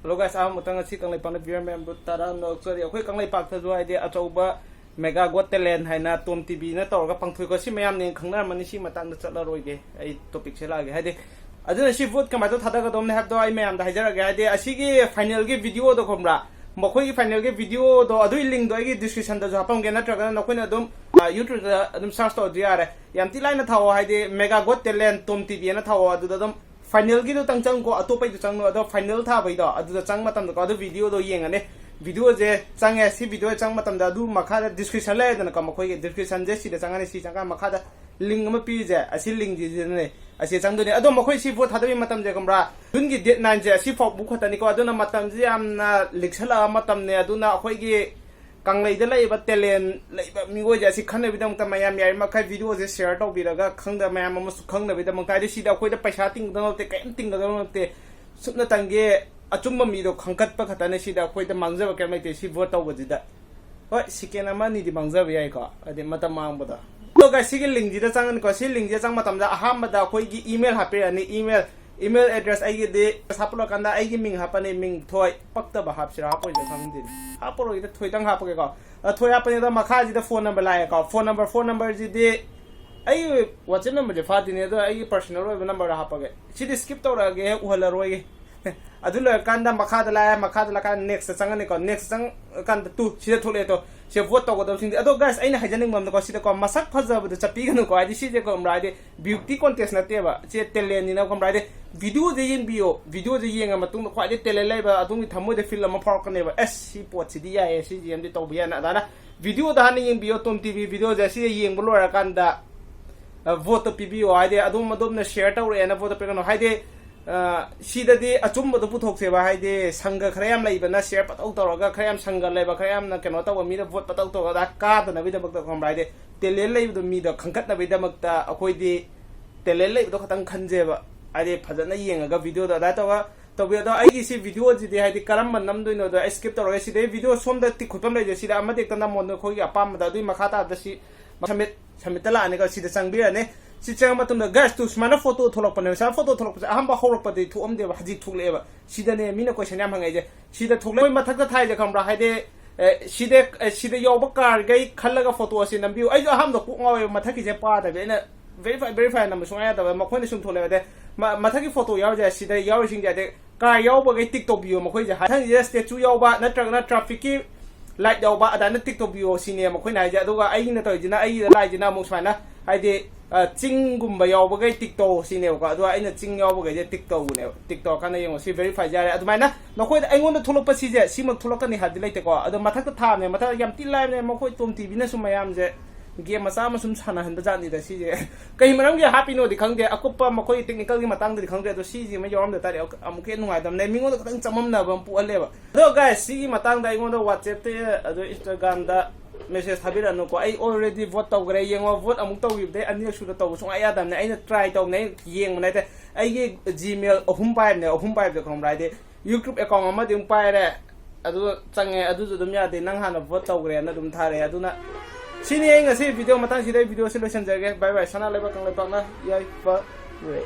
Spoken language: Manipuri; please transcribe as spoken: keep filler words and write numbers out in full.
Hello guys, ꯑꯍꯥꯟꯕ ꯃꯇꯝ ꯑꯁꯤ ꯀꯪꯂꯩꯄꯥꯛꯅ viewer ꯃꯌꯥꯝꯕꯨ ꯇꯔꯥꯝꯅ ꯑꯣꯛꯆꯔꯤ꯫ ꯑꯩꯈꯣꯏ ꯀꯪꯂꯩꯄꯥꯛꯇꯁꯨ ꯍꯥꯏꯗꯤ ꯑꯆꯧꯕ Mega Got Talent ꯍꯥꯏꯅ Tom ꯇꯤꯚꯤꯅ ꯇꯧꯔꯒ ꯄꯥꯡꯊꯣꯛꯏꯀꯣ꯫ ꯁꯤ ꯃꯌꯥꯝꯅ ꯈꯪꯅꯔꯝꯃꯅꯤ, ꯁꯤ ꯃꯇꯥꯡꯗ ꯆꯠꯂꯔꯣꯏꯒꯦ꯫ ꯑꯩ ꯇꯣꯄꯤꯛꯁꯦ ꯂꯥꯛꯑꯒꯦ ꯍꯥꯏꯗꯤ, ꯑꯗꯨꯅ ꯁꯤ ꯚꯣꯠ ꯀꯃꯥꯏꯅ ꯇꯧ ꯊꯥꯗꯒꯗꯧꯅꯤ ꯍꯥꯏꯕꯗꯣ ꯑꯩ ꯃꯌꯥꯝꯗ ꯍꯥꯏꯖꯔꯒꯦ꯫ ꯍꯥꯏꯗꯤ ꯑꯁꯤꯒꯤ ꯐꯥꯏꯅꯦꯜꯒꯤ ꯚꯤꯗꯤꯑꯣꯗꯣ ꯈꯪꯕ꯭ꯔꯥ? ꯃꯈꯣꯏꯒꯤ ꯐꯥꯏꯅꯦꯜꯒꯤ ꯚꯤꯗꯤꯑꯣꯗꯣ, ꯑꯗꯨꯒꯤ ꯂꯤꯡꯗꯣ ꯑꯩꯒꯤ ꯗꯤꯁꯀ꯭ꯔꯤꯞꯁꯟꯗꯁꯨ ꯍꯥꯞꯄꯝꯒꯦ, ꯅꯠꯇ꯭ꯔꯒꯅ ꯅꯈꯣꯏꯅ ꯑꯗꯨꯝ ꯌꯨꯇ꯭ꯌꯨꯕꯇ ꯑꯗꯨꯝ ꯁꯔꯆ ꯇꯧꯔꯁꯨ ꯌꯥꯔꯦ꯫ ꯌꯥꯝ ꯊꯤ ꯂꯥꯏꯅ ꯊꯥꯎꯑꯣ, ꯍꯥꯏꯗꯤ Mega Got Talent Tom TV ꯑꯅ ꯊꯥꯎꯑꯣ꯫ ꯑꯗꯨꯗ ꯑꯗꯨꯝ ꯐꯥꯏꯅꯦꯜꯒꯤꯗꯣ ꯇꯪ ꯆꯪꯉꯨꯀꯣ, ꯑꯇꯣꯞꯄꯩꯗꯣ ꯆꯪꯅꯨ꯫ ꯑꯗꯣ ꯐꯥꯏꯅꯦꯜ ꯊꯥꯕꯩꯗꯣ ꯑꯗꯨꯗ ꯆꯪꯕ ꯃꯇꯝꯗꯀꯣ, ꯑꯗꯨ ꯚꯤꯗꯤꯑꯣꯗꯣ ꯌꯦꯡꯉꯅꯤ꯫ ꯚꯤꯗꯤꯑꯣꯁꯦ ꯆꯪꯉꯦ, ꯁꯤ ꯚꯤꯗꯤꯑꯣ ꯆꯪꯕ ꯃꯇꯝꯗ ꯑꯗꯨ ꯃꯈꯥꯗ ꯗꯤꯁꯀ꯭ꯔꯤꯞꯁꯟ ꯂꯩꯔꯦꯗꯅꯀꯣ, ꯃꯈꯣꯏꯒꯤ ꯗꯤꯁꯀ꯭ꯔꯤꯞꯁꯟꯁꯦ ꯁꯤꯗ ꯆꯪꯉꯅꯤ꯫ ꯁꯤ ꯆꯪꯉꯀꯥꯟꯗ ꯃꯈꯥꯗ ꯂꯤꯡ ꯑꯃ ꯄꯤꯔꯤꯁꯦ, ꯑꯁꯤ ꯂꯤꯡꯁꯤꯗꯅꯦ, ꯑꯁꯤ ꯆꯪꯗꯣꯏꯅꯦ꯫ ꯑꯗꯣ ꯃꯈꯣꯏ ꯁꯤ ꯚꯣꯠ ꯊꯥꯗꯕꯒꯤ ꯃꯇꯝꯁꯦ ꯈꯪꯕ꯭ꯔꯥ? ꯖꯨꯟꯒꯤ ꯗꯦꯠ ꯅꯥꯏꯟꯁꯦ ꯑꯁꯤ ꯐꯥꯎꯕ ꯈꯛꯇꯅꯤꯀꯣ꯫ ꯑꯗꯨꯅ ꯃꯇꯝꯁꯦ ꯌꯥꯝꯅ ꯂꯤꯛꯁꯜꯂꯛꯑ ꯃꯇꯝꯅꯦ꯫ ꯑꯗꯨꯅ ꯑꯩꯈꯣꯏꯒꯤ ꯀꯪꯂꯩꯗ ꯂꯩꯕ ꯇꯦꯂꯦꯟ ꯂꯩꯕ ꯃꯤꯑꯣꯏꯁꯦ ꯑꯁꯤ ꯈꯟꯅꯕꯒꯤꯗꯃꯛꯇ ꯃꯌꯥꯝ ꯌꯥꯔꯤꯃꯈꯩ ꯚꯤꯗꯤꯑꯣꯁꯦ ꯁꯤꯌꯔ ꯇꯧꯕꯤꯔꯒ ꯈꯪꯗꯕ ꯃꯌꯥꯝ ꯑꯃꯁꯨ ꯈꯪꯅꯕꯒꯤꯗꯃꯛꯇ, ꯍꯥꯏꯗꯤ ꯁꯤꯗ ꯑꯩꯈꯣꯏꯗ ꯄꯩꯁꯥ ꯇꯤꯡꯒꯗꯕ ꯅꯠꯇꯦ, ꯀꯔꯤꯝ ꯇꯤꯡꯒꯗꯕ ꯅꯠꯇꯦ꯫ ꯁꯨꯞꯅꯇꯪꯒꯤ ꯑꯆꯨꯝꯕ ꯃꯤꯗꯣ ꯈꯪꯒꯠꯄ ꯈꯛꯇꯅꯦ, ꯁꯤꯗ ꯑꯩꯈꯣꯏꯗ ꯃꯥꯡꯖꯕ ꯀꯔꯤꯝ ꯂꯩꯇꯦ ꯁꯤ ꯚꯣꯠ ꯇꯧꯕꯁꯤꯗ꯫ ꯍꯣꯏ, ꯁꯦꯀꯦꯟ ꯑꯃ ꯑꯅꯤꯗꯤ ꯃꯥꯡꯖꯕ ꯌꯥꯏꯀꯣ, ꯍꯥꯏꯗꯤ ꯃꯇꯝ ꯃꯥꯡꯕꯗꯣ꯫ ꯑꯗꯣ guys, ꯁꯤꯒꯤ ꯂꯤꯡꯁꯤꯗ ꯆꯪꯉꯅꯤꯀꯣ꯫ ꯁꯤ ꯂꯤꯡꯁꯤꯗ ꯆꯪꯕ ꯃꯇꯝꯗ ꯑꯍꯥꯟꯕꯗ ꯑꯩꯈꯣꯏꯒꯤ ꯏꯃꯦꯜ ꯍꯥꯞꯄꯤꯔꯛꯑꯅꯤ꯫ ꯏꯃꯦꯜ, ꯏꯃꯦꯜ ꯑꯦꯗ꯭ꯔꯦꯁ ꯑꯩꯒꯤꯗꯤ ꯍꯥꯞꯄꯂꯀꯥꯟꯗ ꯑꯩꯒꯤ ꯃꯤꯡ ꯍꯥꯞꯄꯅꯤ, ꯃꯤꯡ ꯊꯣꯏ꯫ ꯄꯛꯇꯕ ꯍꯥꯞꯁꯤꯔꯥ ꯍꯥꯞꯄꯣꯏꯗ꯭ꯔꯥ ꯈꯪꯗꯦꯅꯦ꯫ ꯍꯥꯞꯄꯔꯣꯏꯗ, ꯊꯣꯏꯗꯪ ꯍꯥꯞꯄꯒꯦꯀꯣ꯫ ꯑ, ꯊꯣꯏ ꯍꯥꯞꯄꯅꯤ꯫ ꯑꯗꯣ ꯃꯈꯥꯁꯤꯗ ꯐꯣꯟ ꯅꯝꯕꯔ ꯂꯥꯛꯑꯦꯀꯣ꯫ ꯐꯣꯟ ꯅꯝꯕꯔ, ꯐꯣꯟ ꯅꯝꯕꯔꯁꯤꯗꯤ ꯑꯩ WhatsApp ꯅꯝꯕꯔꯁꯦ ꯐꯥꯗꯦꯅꯦ, ꯑꯗꯣ ꯑꯩꯒꯤ ꯄꯔꯁꯣꯅꯦꯜ ꯑꯣꯏꯕ ꯅꯝꯕꯔꯗ ꯍꯥꯞꯄꯒꯦ꯫ ꯁꯤꯗꯤ ꯁ꯭ꯀꯤꯞ ꯇꯧꯔꯛꯑꯒꯦ, ꯎꯍꯜꯂꯔꯣꯏꯒꯦ꯫ ꯑꯗꯨ ꯂꯣꯏꯔꯀꯥꯟꯗ ꯃꯈꯥꯗ ꯂꯥꯛꯑꯦ, ꯃꯈꯥꯗ ꯂꯥꯛꯀꯥꯟꯗ ꯅꯦꯛꯁꯇ ꯆꯪꯉꯅꯤꯀꯣ꯫ ꯅꯦꯛꯁꯇ ꯆꯪꯉꯀꯥꯟꯗ ꯇꯨ ꯁꯤꯗ ꯊꯣꯛꯂꯛꯑꯦ꯫ ꯇꯣ, ꯁꯤꯗ ꯚꯣꯠ ꯇꯧꯒꯗꯕꯁꯤꯡꯗꯤ꯫ ꯑꯗꯣ guys, ꯑꯩꯅ ꯍꯥꯏꯖꯅꯤꯡꯕ ꯑꯃꯅꯀꯣ, ꯁꯤꯗꯀꯣ ꯃꯁꯛ ꯐꯖꯕꯗ ꯆꯠꯄꯤꯒꯅꯨꯀꯣ꯫ ꯍꯥꯏꯗꯤ ꯁꯤꯁꯦ ꯈꯪꯕ꯭ꯔꯥ, ꯍꯥꯏꯗꯤ ꯕ꯭ꯌꯨꯇꯤ ꯀꯣꯟꯇꯦꯁ ꯅꯠꯇꯦꯕ, ꯁꯤ ꯇꯦꯂꯦꯟꯅꯤꯅ ꯈꯪꯕ꯭ꯔꯥ? ꯍꯥꯏꯗꯤ ꯚꯤꯗꯤꯑꯣꯁꯦ ꯌꯦꯡꯕꯤꯌꯣ, ꯚꯤꯗꯤꯑꯣꯁꯦ ꯌꯦꯡꯉ ꯃꯇꯨꯡꯗ ꯈ꯭ꯋꯥꯏꯗꯒꯤ ꯇꯦꯂꯦꯟ ꯂꯩꯕ ꯑꯗꯣꯝꯒꯤ ꯊꯃꯣꯏꯗ ꯐꯤꯜ ꯑꯃ ꯐꯥꯎꯔꯛꯀꯅꯦꯕ, ꯑꯁ, ꯁꯤ ꯄꯣꯠꯁꯤꯗꯤ ꯌꯥꯏꯌꯦ, ꯁꯤꯁꯦ ꯑꯃꯗꯤ ꯇꯧꯕ ꯌꯥꯏꯅ꯫ ꯑꯗꯨꯃꯥꯏꯅ ꯚꯤꯗꯤꯑꯣꯗ ꯍꯥꯟꯅ ꯌꯦꯡꯕꯤꯌꯣ, ꯇꯣꯝ ꯇꯤꯚꯤ ꯚꯤꯗꯤꯑꯣꯁꯦ꯫ ꯁꯤꯁꯦ ꯌꯦꯡꯕ ꯂꯣꯏꯔꯀꯥꯟꯗ, ꯑ, ꯚꯣꯠꯇꯣ ꯄꯤꯕꯤꯌꯣ꯫ ꯍꯥꯏꯗꯤ ꯑꯗꯣꯝ ꯑꯗꯣꯝꯅ ꯁꯤꯌꯔ ꯇꯧꯔꯛꯑꯦꯅ ꯚꯣꯠꯇꯣ ꯄꯤꯔꯛꯀꯅꯨ꯫ ꯍꯥꯏꯗꯤ, ꯑ, ꯁꯤꯗꯗꯤ ꯑꯆꯨꯝꯕꯗꯣ ꯄꯨꯊꯣꯛꯁꯦꯕ꯫ ꯍꯥꯏꯗꯤ ꯁꯪꯒ ꯈꯔ ꯌꯥꯝ ꯂꯩꯕꯅ ꯁꯤꯌꯔ ꯄꯇꯧ ꯇꯧꯔꯒ, ꯈꯔ ꯌꯥꯝ ꯁꯪꯒ ꯂꯩꯕ, ꯈꯔ ꯌꯥꯝꯅ ꯀꯩꯅꯣ ꯇꯧꯕ ꯃꯤꯗ ꯚꯣꯠ ꯄꯇꯧ ꯇꯧꯔꯒ ꯑꯗꯥ ꯀꯥꯗꯅꯕꯒꯤꯗꯃꯛꯇ ꯈꯪꯕ꯭ꯔꯥ? ꯍꯥꯏꯗꯤ ꯇꯦꯂꯦꯟ ꯂꯩꯕꯗꯣ ꯃꯤꯗꯣ ꯈꯟꯒꯠꯅꯕꯒꯤꯗꯃꯛꯇ ꯑꯩꯈꯣꯏꯗꯤ ꯇꯦꯂꯦꯟ ꯂꯩꯕꯗꯣ ꯈꯇꯪ ꯈꯟꯖꯦꯕ꯫ ꯍꯥꯏꯗꯤ ꯐꯖꯅ ꯌꯦꯡꯉꯒ ꯚꯤꯗꯤꯑꯣꯗꯣ ꯑꯗꯥꯏ ꯇꯧꯔꯒ ꯇꯧꯕꯤ꯫ ꯑꯗꯣ ꯑꯩꯒꯤ ꯁꯤ ꯚꯤꯗꯤꯑꯣꯁꯤꯗꯤ ꯍꯥꯏꯗꯤ ꯀꯔꯝꯕ ꯅꯝꯗꯣꯏꯅꯣꯗꯣ ꯑꯩ ꯁ꯭ꯀꯤꯞ ꯇꯧꯔꯒꯦ꯫ ꯁꯤꯗꯩ ꯚꯤꯗꯤꯑꯣ ꯁꯣꯝꯗ ꯇꯤꯛ ꯈꯣꯠꯄ ꯑꯃ ꯂꯩꯖꯩ, ꯁꯤꯗ ꯑꯃꯗ ꯍꯦꯛꯇ ꯅꯝꯃꯣ, ꯅꯈꯣꯏꯒꯤ ꯑꯄꯥꯝꯕꯗ꯫ ꯑꯗꯨꯒꯤ ꯃꯈꯥ ꯇꯥꯕꯗ ꯁꯤ ꯁꯃꯤꯠ, ꯁꯃꯤꯠꯇ ꯂꯥꯛꯑꯅꯤꯀꯣ꯫ ꯁꯤꯗ ꯆꯪꯕꯤꯔꯅꯤ꯫ ꯁꯤ ꯆꯪꯉ ꯃꯇꯨꯡꯗ guys ꯇꯨ ꯁꯨꯃꯥꯏꯅ photo ꯊꯣꯛꯂꯛꯄꯅꯦ꯫ ꯁꯨꯃꯥꯏꯅ photo ꯊꯣꯛꯂꯛꯄꯁꯦ ꯑꯍꯥꯟꯕ ꯍꯧꯔꯛꯄꯗꯤ ꯊꯣꯛꯑꯝꯗꯦꯕ, ꯍꯧꯖꯤꯛ ꯊꯣꯛꯂꯛꯑꯦꯕ꯫ ꯁꯤꯗꯅꯦ ꯃꯤꯅ question ꯌꯥꯝ ꯍꯪꯉꯛꯏꯁꯦ꯫ ꯁꯤꯗ ꯊꯣꯛꯂꯛꯄ ꯃꯊꯛꯇ ꯊꯥꯏꯁꯦ ꯈꯪꯕ꯭ꯔꯥ? ꯍꯥꯏꯗꯤ ꯑꯦ, ꯁꯤꯗ ꯑꯦ, ꯁꯤꯗ ꯌꯥꯎꯕ car ꯈꯩ ꯈꯜꯂꯒ photo ꯑꯁꯤ ꯅꯝꯕꯤꯌꯨ꯫ ꯑꯩꯁꯨ ꯑꯍꯥꯟꯕꯗ ꯀꯣꯛ ꯉꯥꯎꯋꯦꯕ, ꯃꯊꯛꯀꯤꯁꯦ ꯄꯥꯗꯕꯤ ꯑꯩꯅ verify verify ꯅꯝꯕ ꯁꯨꯡꯌꯥ ꯌꯥꯗꯕ꯫ ꯃꯈꯣꯏꯅ ꯁꯨꯝ ꯊꯣꯛꯂꯛꯑꯦ꯫ ꯑꯗꯩ ꯃ- ꯃꯊꯛꯀꯤ photo ꯌꯥꯎꯔꯤꯁꯦ, ꯁꯤꯗ ꯌꯥꯎꯔꯤꯁꯤꯡꯁꯦ, ꯑꯗꯩ car ꯌꯥꯎꯕꯈꯩ tick ꯇꯧꯕꯤꯌꯣ꯫ ꯃꯈꯣꯏꯁꯦ ꯃꯊꯪꯁꯤꯗ statue ꯌꯥꯎꯕ ꯅꯠꯇ꯭ꯔꯒꯅ traffic ꯀꯤ light ꯌꯥꯎꯕ ꯑꯗꯥꯏꯅ tick ꯇꯧꯕꯤꯌꯣ ꯁꯤꯅꯦ ꯃꯈꯣꯏꯅ ꯍꯥꯏꯁꯦ꯫ ꯑꯗꯨꯒ ꯑꯩꯅ ꯇꯧꯔꯤꯁꯤꯅ, ꯑꯩꯒꯤꯗ ꯂꯥꯛꯏꯁꯤꯅ ꯑꯃꯨꯛ ꯁꯨꯃꯥꯏꯅ, ꯍꯥꯏꯗꯤ ꯑ, ꯆꯤꯡꯒꯨꯝꯕ ꯌꯥꯎꯕꯈꯩ tick ꯇꯧ ꯁꯤꯅꯦꯕꯀꯣ꯫ ꯑꯗꯣ ꯑꯩꯅ ꯆꯤꯡ ꯌꯥꯎꯕꯈꯩꯁꯦ tick ꯇꯧꯕꯅꯦꯕ꯫ Tick ꯇꯧꯔꯀꯥꯟꯗ ꯌꯦꯡꯉꯣ, ꯁꯤ verify ꯌꯥꯔꯦ꯫ ꯑꯗꯨꯃꯥꯏꯅ ꯅꯈꯣꯏꯗ, ꯑꯩꯉꯣꯟꯗ ꯊꯣꯛꯂꯛꯄ ꯁꯤꯁꯦ ꯁꯤꯃꯛ ꯊꯣꯛꯂꯛꯀꯅꯤ ꯍꯥꯏꯕꯗꯤ ꯂꯩꯇꯦꯀꯣ꯫ ꯑꯗꯣ ꯃꯊꯛꯇ ꯊꯥꯕꯅꯦ, ꯃꯊꯛ ꯌꯥꯝ ꯊꯤ ꯂꯥꯏꯕꯅꯦ꯫ ꯃꯈꯣꯏ Tom TV ꯅꯁꯨ ꯃꯌꯥꯝꯁꯦ game ꯃꯆꯥ ꯑꯃ ꯁꯨꯝ ꯁꯥꯟꯅꯍꯟꯕ ꯖꯥꯠꯅꯤꯗ ꯁꯤꯁꯦ꯫ ꯀꯩ ꯃꯔꯝꯒꯤ ꯍꯥꯞꯄꯤꯅꯣꯗꯤ ꯈꯪꯗꯦ, ꯑꯀꯨꯞꯄ ꯃꯈꯣꯏ technical ꯒꯤ ꯃꯇꯥꯡꯗꯗꯤ ꯈꯪꯗꯦ꯫ ꯑꯗꯣ ꯁꯤꯁꯤꯃ ꯌꯥꯎꯔꯝꯗ ꯇꯥꯔꯗꯤ ꯑꯃꯨꯛꯀ ꯍꯦꯟꯅ ꯅꯨꯡꯉꯥꯏꯇꯕꯅꯦ, ꯃꯤꯉꯣꯟꯗ ꯈꯤꯇꯪ ꯆꯃꯝꯅꯕ ꯑꯃ ꯄꯣꯛꯍꯜꯂꯦꯕ꯫ ꯑꯗꯣ guys, ꯁꯤꯒꯤ ꯃꯇꯥꯡꯗ ꯑꯩꯉꯣꯟꯗ WhatsApp ꯇ ꯑꯗꯣ Instagram ꯗ message ꯊꯥꯕꯤꯔꯛꯑꯅꯨꯀꯣ꯫ ꯑꯩ already vote ꯇꯧꯈ꯭ꯔꯦ꯫ ꯌꯦꯡꯉꯣ, vote ꯑꯃꯨꯛ ꯇꯧꯈꯤꯕꯗꯩ ꯑꯅꯤꯔꯛ ꯁꯨꯗ ꯇꯧꯕ ꯁꯨꯡꯌꯥ ꯌꯥꯗꯕꯅꯦ꯫ ꯑꯩꯅ try ꯇꯧꯕꯅꯦ, ꯑꯩ ꯌꯦꯡꯕꯅꯦ꯫ ꯑꯩꯒꯤ Gmail ꯑꯍꯨꯝ ꯄꯥꯏꯕꯅꯦ, ꯑꯍꯨꯝ ꯄꯥꯏꯕꯗ ꯈꯪꯕ꯭ꯔꯥ? ꯍꯥꯏꯗꯤ YouTube account ꯑꯃꯗꯤ ꯑꯗꯨꯝ ꯄꯥꯏꯔꯦ, ꯑꯗꯨ ꯆꯪꯉꯦ, ꯑꯗꯨꯁꯨ ꯑꯗꯨꯝ ꯌꯥꯗꯦ꯫ ꯅꯪ ꯍꯥꯟꯅ vote ꯇꯧꯈ꯭ꯔꯦꯅ ꯑꯗꯨꯝ ꯊꯥꯔꯛꯑꯦ꯫ ꯑꯗꯨꯅ ꯁꯤꯅꯤ ꯑꯩ ꯉꯁꯤ video ꯃꯇꯥꯡꯁꯤꯗ ꯑꯩ video ꯁꯤ ꯂꯣꯏꯁꯤꯟꯖꯔꯒꯦ꯫ Bye bye꯫ ꯁꯅꯥ ꯂꯩꯕꯥꯛ ꯀꯪꯂꯩꯄꯥꯛꯅ ꯌꯥꯏꯐꯔꯦ꯫